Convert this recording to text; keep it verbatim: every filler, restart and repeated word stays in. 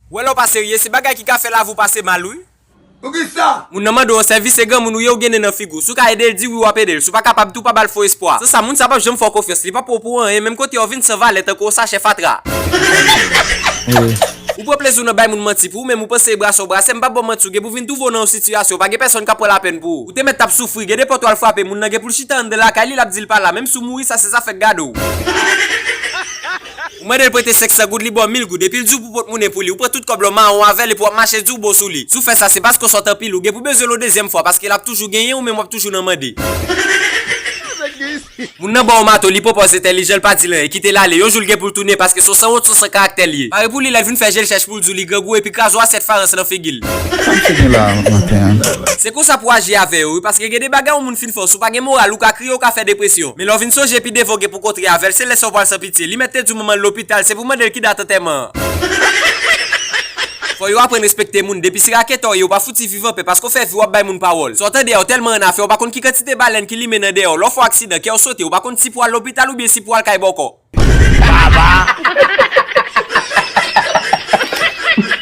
Ou wè lè w pa serye, se bagay ki ka fè lavi w pase mal, wi. Poukisa? Moun nan mande w yon sèvis, se granmoun ou ye, ou gen nen nan figi w. Si w ka ede l, di wi, w ap ede l. Si w pa kapab tou, pa ba l fo espwa. San sa, moun sa p ap janm fè w konfyans. Li p ap pran w pou anyen, menm kote w vin san valè tankou yon sachè fatra. Ou pran plezi w nan bay moun manti pou ou menm, ou panse e brase w brase, m p ap ba w manti, ou gen pou vin twouve w nan yon sitiyasyon, pa gen pèsonn k ap pran lapèn pou ou. Ou te mèt t ap soufri, gen de pòt w al frape, moun nan gen pou l chita anndan lakay li, l ap di l pa la, menm si w mouri, sa se zafè k gade w. Ou mande l prete senk san goud, li ba w mil goud, epi l di w pou pot mounen pou li, ou pran tout kòb la w mawon avè l epi w ap mache di w bon sou li. Si w fè sa, se paske w sòt anpil, ou gen pou bezwen l yon dezyèm fwa, paske l ap toujou genyen, ou menm w ap toujou nan mande. Moun nan ba w mato, li pwopòz entèlijan, l pa di l anyen, kite l ale. Yon jou l gen pou l tounen, paske se yon sanwont, se yon san karaktè l ye. Pare pou li lè l vin fè je l chèch pou l di w li grangou epi kraze w asyèt farans nan figi l. Sa m fini la maten an. Se konsa pou w aji avè yo, wi, paske gen de bagay yon moun fin fè w, si w pa gen moral, ou ka kriye, ou ka fè depresyon. Men lè w vin sonje pi devan w gen pou kontre avè l, se lè sa w pral san pitye. Li mèt te di w manman l lopital, se pou mande l ki dat antèman an. Fò yo aprann respekte moun. Depi se raketè w ye, ou pa fouti viv anpè, paske w fè vi w ap bay moun pawòl. Sa w tande a, w tèlman annafè, w pa konn ki kantite balèn ki limen nan dèyè w. Lè w fè yon aksidan, kè w sote, ou pa konn si pou w al lopital oubyen si pou w al kay bòkò.